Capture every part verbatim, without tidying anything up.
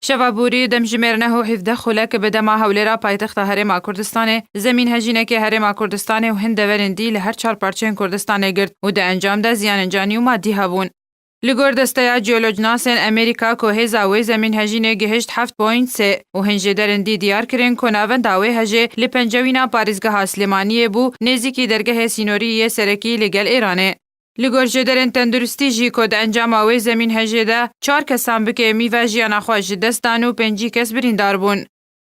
Çava borî demjimêr neh û hevdeh xulek bi dema Hewlêra paytexta Herêma Kurdistanê, zemîn hejînekê Herêma Kurdistanê û hin deverên dî li her çar parçeyên Kurdistanê girt û di encam de ziyanên canî û madî hebûn. Li gor Desteya Jeolojnasên Amerîka ku hêza wê zemîn hejînê gihişt heft point sê û hin jêderên dî diyar kirin ku navenda wê hejê li pencewîna parêzgeha Silêmaniyê bû, nêzîkî dergehê sînorî yê serekî li gel Êranê. Li gor jêderên tenduristî jî ku di encama wê zemîn hejê de çar kesan bi kêmî ve jiyana xwe ji dest dan û pêncî kes birîndar bûn.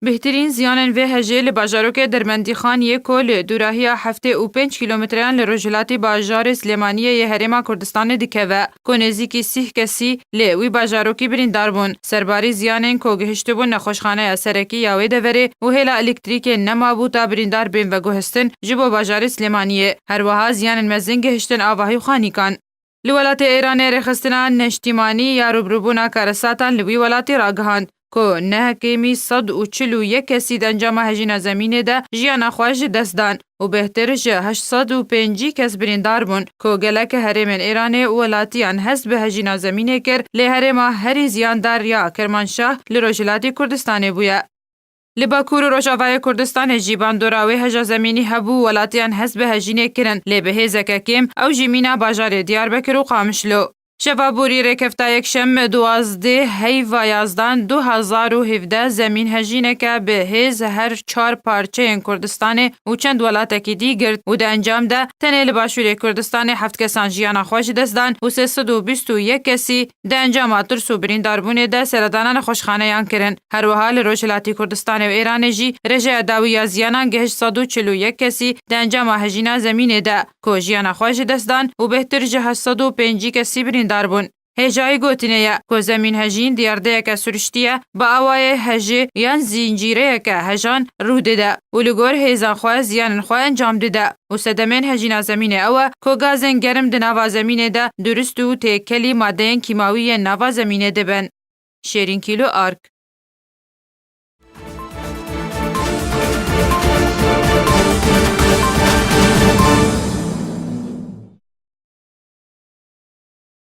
Bêhtirîn ziyanên vê hejê li bajarokê Dermendîxan yê ku li dûrahiya heftê û pênc kîlometreyan li rojhilatî bajarê Silêmaniyê yê Herêma Kurdistanê dikeve, ku nêzîkî sîh kesî li wî bajarokî birîndar bûn. Serbarî ziyanên ku gihiştibûn nexweşxaneya serekî ya wê deverê û hêla elektrîkê nemabû ta birîndar bên veguhestin ji bo bajarê Silêmaniyê. Her wiha ziyanên mezin gihiştin avahî û xanîkan. Li welatê Êranê rêxistina neştîmanî ya rûbirûbûna karesatan li wî welatî ragihand ku ne kêmî sed û çil û yek kesî di encama hejîna zemînê de jiyana xwe ji dest dan û bêhtir ji heşt sed û pêncî kes birîndar bûn ku gelek herêmên Êranê û welatiyan hest bi hejîna zemînê kir, lê herêma herî ziyandar ya Kermanşah li Rojhilatî Kurdistanê bûye. Li Bakur û Rojavayê Kurdistanê jî bandora wê heja zemînî hebû, welatiyan hest bi hejînê kirin, lê bi hêzeke kêm, ew jî mîna bajarê Diyarbekir û Qamişlo. Şeva borî rêkefta yekşem duwazdeh heyva yazdan du hezar û hevdeh zemîn hejîneke bi hêz her çar parçeyên Kurdistanê û çend welatekî dî girt û di encam de tenê li Başûrê Kurdistanê heft kesan jiyana xwe ji dest dan û sê sed û bîst û yek kesî di encama tirs û birîndarbûnê de seredana nexweşxaneyan kirin. Her wiha li Rojhilatî Kurdistanê û Êranê jî rêjeya dawî ya ziyanan gihişt sed û çil û yek kesî di encama hejîna zemînê de ku jiyana xwe ji dest dan û bêhtir ji heşt sed û pêncî kesî birîndar bûn. Hêjayî gotinê ye ku zemîn hejîn diyardeyeke siriştî ye, bi awayê hejê yan zîncîreyeke hejan rû dide û li gor hêzan xwe ziyanên xwe encam dide û sedemên hejîna zemînê ew e ku gazên germ di nava zemînê de durust û têkelî madeyên kîmawî yên nava zemînê dibin. Şêrîn Kîlo Ark.